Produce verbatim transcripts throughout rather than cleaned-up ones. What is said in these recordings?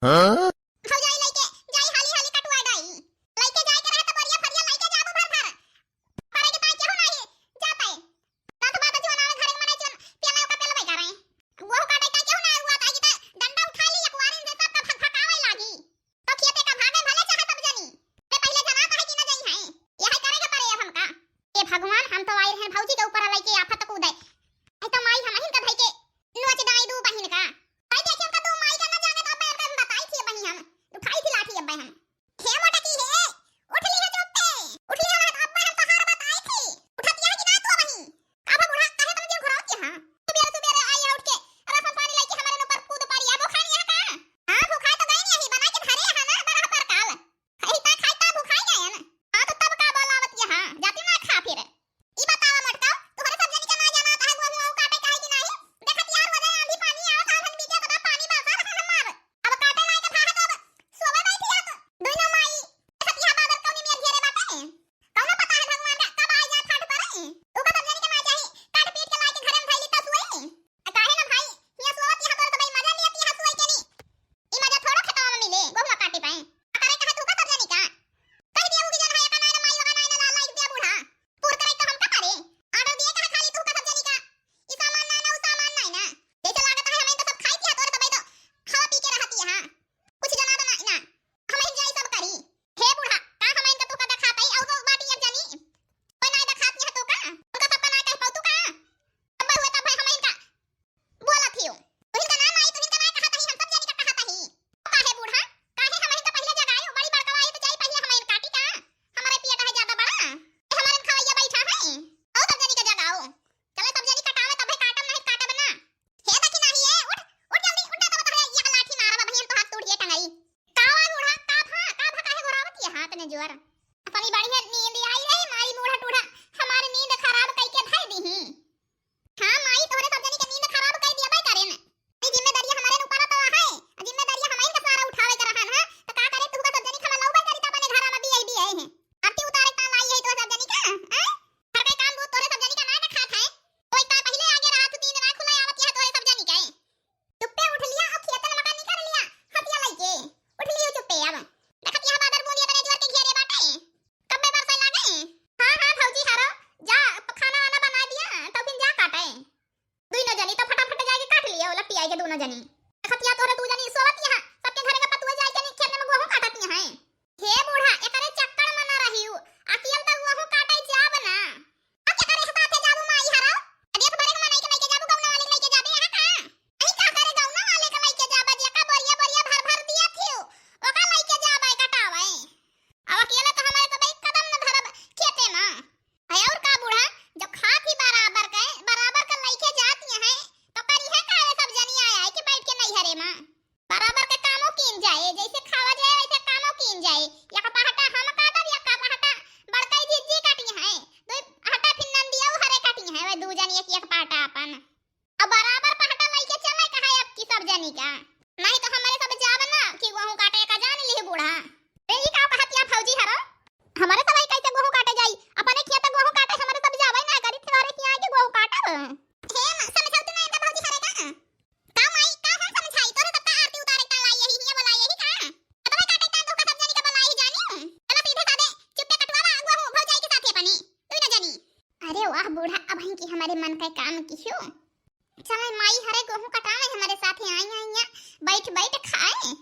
हाँ? भौजाई लइके जाई, हाली हाली कटुआ डाई। लइके जाए के रहे त बोरिया फरिया लइके जाबू भर भर। फरे के ताई केहू नाही जा पाए। दस बार तो जीवन आवे घरे में मने जीवन पियला ओका पेलबे करे। गोहूं काटे ताई केहू ना हुआ ताई त डंडा उठा ली, अकवारिन से सबका भक भकावे लागी। तो खेते का भागे भले चाहे सब जनी। ते पहिले जनात है कि न जई है। यह करे के परे अब हमका। ए भगवान, हम तो आइल हैं भौजी के ऊपर लइके आफत कूदे। आई तो माई हमहिन का धई के नोच दाई दू बहिन का। आई देखियो का दू माई का न जाने तो अब हम बताई थी बहिन हम। उठाई थी लाठी अब हम। हे मोटकी हे, उठ ली है चुप्पे। उठ ली है ना तो अब हम तोहार बताई थी। उठत यह कि ना तू बहिन। अब बूढ़ा कहे तुम जो घुराओ के हाँ। सुबेरे सुबेरे आई है उठ के, राशन पानी लेके हमारे ऊपर कूद पड़ी। अब वो खानी है का? हाँ, वो खाए तो गई नहीं, बना के धरे है ना, बड़ा पर काल। खाई ता, खाई ता, भुखाई गए ना। हाँ, तो तब का बोलावत ये, हाँ, जाती ना खा फिर। ई बतावा मोटका, तोहरे सब जनी के ना जाना आता है, गोहूं वोहूं काटे काहे कि नाही? देखत यार हो जाए, आंधी पानी आवत, आंधन बीते बता पानी बरसा रहा हमार। अब काटे लाए के भाग तो अब सोवे बैठी है तो। दुई ना माई, देखत यहाँ बादल कौनी में घेरे बाटे। कौनो पता है भगवान का कब आए जाए फाट पड़े। तू का सब जनी के माई चाही, काट पीट के लाए के घरे में धैली तसुए। आ काहे ना भाई, हियां सोवत यहाँ तोर तो भाई मजा नहीं आती यहाँ सोए के नहीं। ई मजा थोड़ो खेतवा में मिले, गोहुआ काटे पाए। आ करे कहा तू का सब जनी का? कह दिया होगी जन है, का नाई ना माई, का नाई ना लाल, लाइक दिया बूढ़ा। पूर करे तो हमका परे। ऑर्डर दिए कहा खाली तू का सब जनी का? ई सामान ना, ना, ऊ सामान ना, ना। जैसे लागत है हमें तो सब खाई दिया, तोरे तो भाई तो खावा पी के रहती है, हाँ। कुछ जना बना, ना। हम ही जाई सब करी। हे बूढ़ा, का हम इनका तू का दिखात है, और वो बाटी एक जनी। कोई ना दिखात है तू का? उनका सब बना कह पाऊ तू का? अब हुए तब हम इनका बोलत हियो। तुहिन का नाम आई, तुहिन का नाम कहत ही, हम सब जनी का कहत ही। काहे बूढ़ा? काहे हमहिन का पहिले जगायो? बड़ी बड़का आई तो जाई पहिले हमहिन काटी का? हमरे पिया काहे ज्यादा बड़ा? ए हमरे खवैया बैठा है। ओ सब जनी का जगाओ। चले सब जनी कटावे तबे काटब, नहीं काटब ना। हे देखी नाही ए, उठ, उठ जल्दी, उठ ना तो तोहरे एक लाठी मारब, अब हियन तोहार टूट ये टंगाई। का हुआ बूढ़ा? का भा? का भा काहे घुरावत ये हाथ में जोर? अपनी बढ़िया नींद आई रही, माई बूढ़ा टूढ़ा हमारी नींद खराब कई के धई दीही। हाँ माई, तोहरे सब जनी के नींद खराब कई दिया बाई करेन। ई जिम्मेदारी हमारे ऊपर तो है, जिम्मेदारी हमारे का सारा उठावे के रहन है, तो का करे तू का सब जनी खमलऊ बाई करी त अपने घर में भी आई भी आए हैं। आरती उतारे का लाई है तो सब जनी का, हैं? घर के काम बहुत तोहरे सब जनी का ना ना खात है। कोई का पहिले आगे रहा तू तीन रात खुला आवत यह तोहरे सब जनी का है। चुप्पे उठ लिया और खेतन मका निकल लिया, हथिया लइके। उठ लियो चुप्पे अब। देखत यह बादर बूंदी अपने जोर के घेरे बाटे। कब्बे बरसे लागे। हाँ, हाँ, भौजी हरो, जा, खाना वाना बना दिया, तब फिर जा काटे। दुइनो जनी तो फटाफट जाके काट लियो, लपटी आई के दुनो जनी। देखत यह तोहरे दू जनी सोवत यहाँ, सबके घरे का पतुआ जाए के नहीं, खेत में गोहूं काटत यहाँ है। हे बूढ़ा, एकरे चक्कर में न रहियो, अकेल तो गोहूं काटे जाब ना। अब केकरे साथे जाबू माई हराओ? अब एक बड़े के मनई के लइके जाबू, गौना वाले के लइके जाबे, यहाँ का? अही का करे गौना वाले के लइके जाबा, जेका बोरिया बोरिया भर भर दिया थियो, ओका लइके जाबे कटावे। अब अकेले तो हमारे तो भाई कदम न धरब खेते में। है और का बूढ़ा, जो खात ही बराबर के, बराबर के लइके जाती हैं, तो करी है का रे सब जनी आए आए के बैठ के नैहरे में? बराबर के कामो कीन जाए, जैसे खावा जाए वैसे कामो कीन जाए। या का पहाटा हम काटब, या का पहाटा बड़काई जिज्जी काटी हैं। दो हटा फिर नंदिया हरे काटी हैं, वह दू जनी एक एक पहाटा अपन। अब बराबर पहाटा लइके चले कहा अब की सब जनी का। नहीं तो हमारे सब जाब ना कि गोहूं काटे का जान लिहे बूढ़ा। रे ई का कहत या भौजी हरो? हमारे सब आई कैसे गोहूं काटे जाई? अपने खेत गोहूं काटे, हमारे सब जावे ना करी, तुम्हारे किया के गोहूं काटब। हे माँ, समझौती ना इनका भौजी हरे का? का माई, का हम समझाई? तोरे सबका आरती उतारे का लाई यही हिया बोलाई यही का? कतवे काटे का तोहका सब जनी का बोलाई जानी? चला सीधे साधे चुप्पे कटवावा गोहूं भौजाई के साथे अपनी। तू ना जानी। अरे वाह बूढ़ा, अब की हमारे मन का काम कियो। चले माई हरे गोहूं कटावे हमारे साथे आई आई या बैठ बैठ खाए।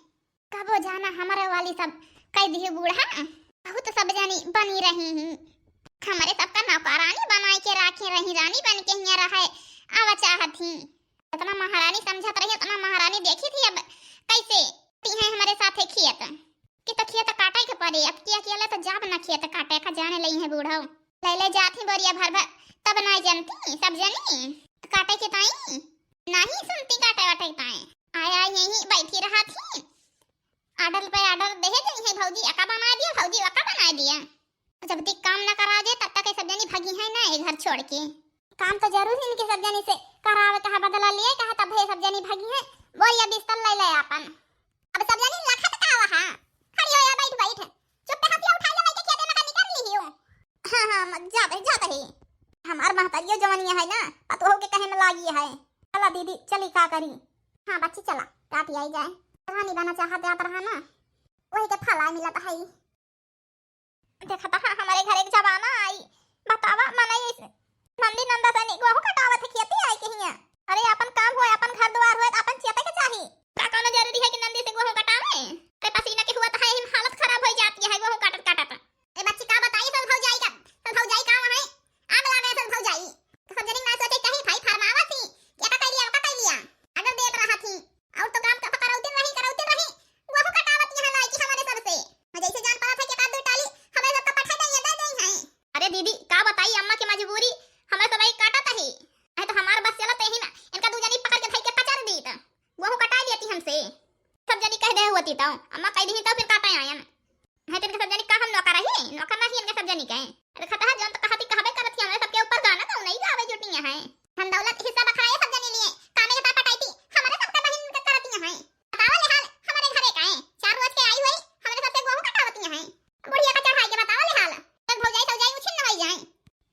कबो जाना हमारे वाली सब कह दियो बूढ़ा, बहुत सब जनी बनी रही ही। हमारे सबका नौकरानी बनाए के राखे रही, रानी बन के हिया रहे। आवा चाहत ही। इतना महारानी समझत रही, इतना महारानी देखी थी अब कैसे ती हैं हमारे साथे खेत। कि तो खेत काटे के पड़े, अब के अकेले तो जाब ना खेत काटे का जाने लई है बूढ़ो। ले ले जात ही बोरिया भर भर, तब ना जनती सब जनी काटे के ताई, नाही सुनती काटे वाटे के ताई। आया यही बैठी रहा थी, आर्डर पे आर्डर दे गई है भौजी, अका बना दिया भौजी, अका बना दिया। जब तक काम ना करा दे तब तक ये सब जनी भगी है ना ये घर छोड़ के। काम तो जरूर इनके सब जनी से करावे कहा, बदला लिए कहा, तब ये सब जनी भगी है। बोरिया बिस्तर ले ले अपन। अब सब जनी लखत का वहा खड़ी हो या बैठ बैठ। चुप पे हथिया उठा ले लेके खेते में का निकल ली हो। हाँ, हाँ, मत जा बे, जा बे। हमार महतरियो जवनिया है ना, पतोह के कहे में लागी है। चला दीदी, चली का करी। हाँ बच्ची चला, रात आई जाए। कहानी बना चाहत जात रहा ना, वही के फलाई मिलत है। देखत हा हमरे घर एक जमाना आई, बतावा मनई ऐसे नंदी नंदा से नहीं गोहूं कटावत है खेती आई के हिया। अरे अपन काम होए, अपन घर द्वार होए, अपन चेते के चाही। का कौनो जरूरी है कि नंदी से गोहूं कटावे? अरे पसीना के हुआ तो है, हिम हालत खराब हो जाती है गोहूं काटत काटत। ए बच्ची का बताई सब भौजाई का, सब भौजाई का है, आग लागे सब भौजाई। तो सब जनी ना सोचे कहीं भाई फरमावा थी, या का कह लिया, का कह लिया, आर्डर देत रहा थी। और तो काम का करौती रही, करौती रही, गोहूं कटावत यहाँ लाई कि हमारे सबसे। मैं जैसे जान पड़ा था कि का दो टाली हमें सबका पठा देंगे, दे दें हैं। अरे दीदी, का बताई अम्मा की मजबूरी, हमें सब एक काटत ही। नहीं तो हमार बस चलत ही ना, इनका दू जनी पकड़ के धई के पचर दी त। गोहूं कटाई लेती हमसे। सब जनी कह दे होती तो, अम्मा कह दी तो फिर काटे आयन। है तो इनके सब जनी का हम नौकर ही, नौकर नहीं इनके सब जनी के। अरे खतहा जौन तो कहती कहबे करत ही, हमरे सबके ऊपर गाना तो नहीं गावे जुटी है। धन दौलत हिस्सा बखराए सब जनी लिए, कामे के ताप पटाई थी, हमारे सबके बहिन के करती है। बतावा ले हाल, हमारे घरे का है, चार रोज के आई हुई, हमारे सबसे गोहूं कटावती है। बुढ़िया का चढ़ाई के बतावा ले हाल, तब भौजाई सौजाई उछिन न होई जाए।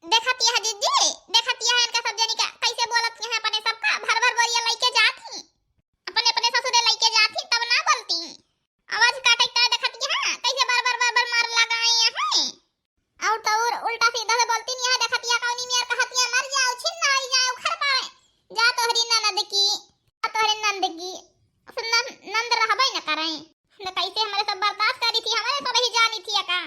देखत यह जिज्जी, देखत यह इनका सब जनी का, कैसे बोलत यहाँ अपने सबका, भर भर बोरिया लइके जात ही, अपने अपने ससुरे लइके जात ही, तब ना बोलती। आवाज काटे का देखत यह, कैसे बर बर बर बर मार लगाए हैं। और तो और उल्टा सीधा से बोलती नहीं है, देखत यह कौनी मियार कहत यह, मर जाओ, छिन ना होई जाओ, घर पावे, जा तोहरी ननद की, जा तोहरी नंद की, सुन नन-, नंद रहबे न करे। न कैसे हमारे सब बर्दाश्त करी थी, हमारे सब ही जानी थी का।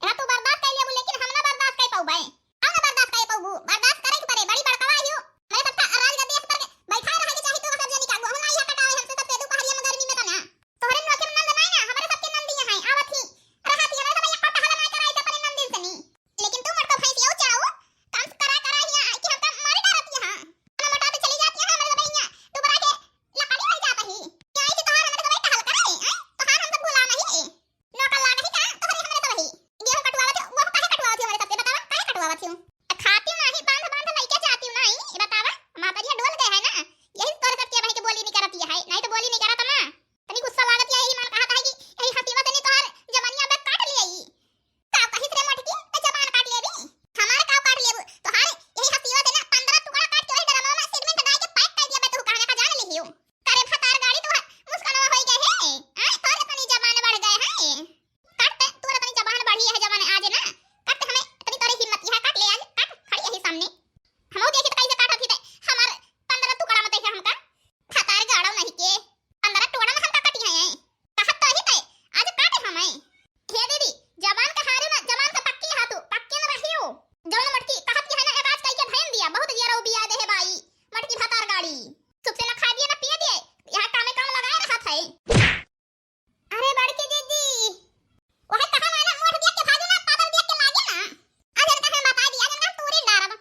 यहाँ तू बर्दाश्त कर लेबू, लेकिन हम ना बर्दाश्त कर पौबे। हम ना बर्दाश्त कर पौबू, बर्दाश्त करे के पड़े, बड़ी बड़कवा हियो। हमारे सबका राज गद्दी पर के बैठा रहे के चाही, तू सब जनी का गोहूं लाई है कटावे हमसे सबके दोपहरिया में गर्मी में तना। तोहरे नोखे में नंद नाई ना, हमारे सबके नंद यहाँ है, आवत ही, रहत ही, हमारे सब एक पटहल नाई कराई त अपने नंदिन से नी। लेकिन तू मोटको भैंस यो चाऊ, काम करा करा हिया आई कि हमका मारे डरत यहाँ। ना मोटा पे चली जाती है हमारे सब यहाँ, तू बड़ा के लकड़ी हो जाता ही। क्या आई कि तोहार हमारे सब एक टहल करे, हैं? तोहार हमका भुला नहीं है। नौकर लाग ही का, तोहरे हमरे सब ही। गेहूं कटवावत हो, वो काहे कटवावत हो हमरे सबसे? बतावा, काहे कटवावत हो? खाती नाही, बांध बांध लइके जाती नाही, ये बतावा, माता जी डोल गए है ना, यही तोरे सबके भाई के बोली नहीं करती है, नहीं तो बोली नहीं करत ना। तनी गुस्सा लागत है, यही मन कहत है कि यही हसीवा से नहीं तोहर जवानिया बे काट लिया ई। का कहित रे मोटकी, ते जबान काट लेबी? हमार का काट लेबू? तोहार यही हसीवा से ना पन्द्रह टुकड़ा काट के वही ड्रमवा में सीमेंट डाल के पैक कर दिया बे, तू कहने का जान लिहियो। करे भतार गाड़ी तोहार मुस्कानवा होई गए है, आय तोर इतनी जबान बढ़ गए है। काट ते, तोर इतनी जबान बढ़ी है जबान आज ना, काट ते हमें इतनी तोरे हिम्मत है, काट ले आज, काट खड़ी यही सामने। हमहू देखी त कैसे काटत ही ते, हमार पन्द्रह टुकड़ा मत है हमका। भतार गाड़ो नहीं के, पन्द्रह टुकड़ा में हमका कटी है, कहत तो ही ते, आज काटे हमें। हे दीदी, जबान का हारू ना, जबान का पक्की हाथू, पक्की न रहियो। जौन मटकी कहत की है ना, एक आज कई के भैन दिया, बहुत जिया रहो बिया दे है बाई, मटकी भतार गाड़ी। सुख से ना खाए दिए, ना पिए दिए, यहाँ कामे काम लगाए रहत है। अरे बड़की दीदी, वही कहा ना, मोट देख के भाजू ना, पातर देख के लागे ना। आज इनका हम बता दिया, आज इनका तूरे डारब।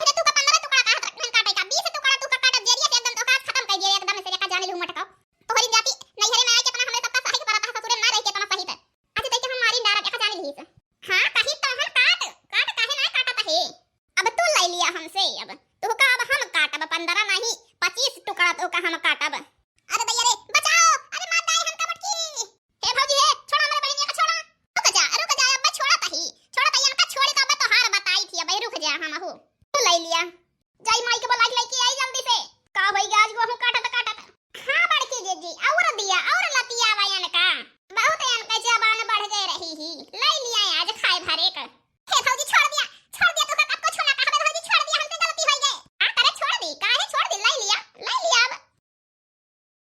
अरे तू का पन्द्रह टुकड़ा कहत रख, काटे का बीस टुकड़ा तू का काटब, जेरिया से एकदम तो काट खत्म कर दिया, एकदम से लेकर जाने लू मटका। तोहरी जाति नैहरे में आए के अपना हमरे सबका सही के परत है, ससुरे में ना रह के अपना सही से। आज तई के हम मारी डारब, एका जाने ली से। हाँ, कही तो हम काट, काट काहे ना काटत है? अब तू ले लिया हमसे, अब तू का अब हम काटब, पन्द्रह नहीं, पच्चीस टुकड़ा तू का हम काटब। अरे दैया रे,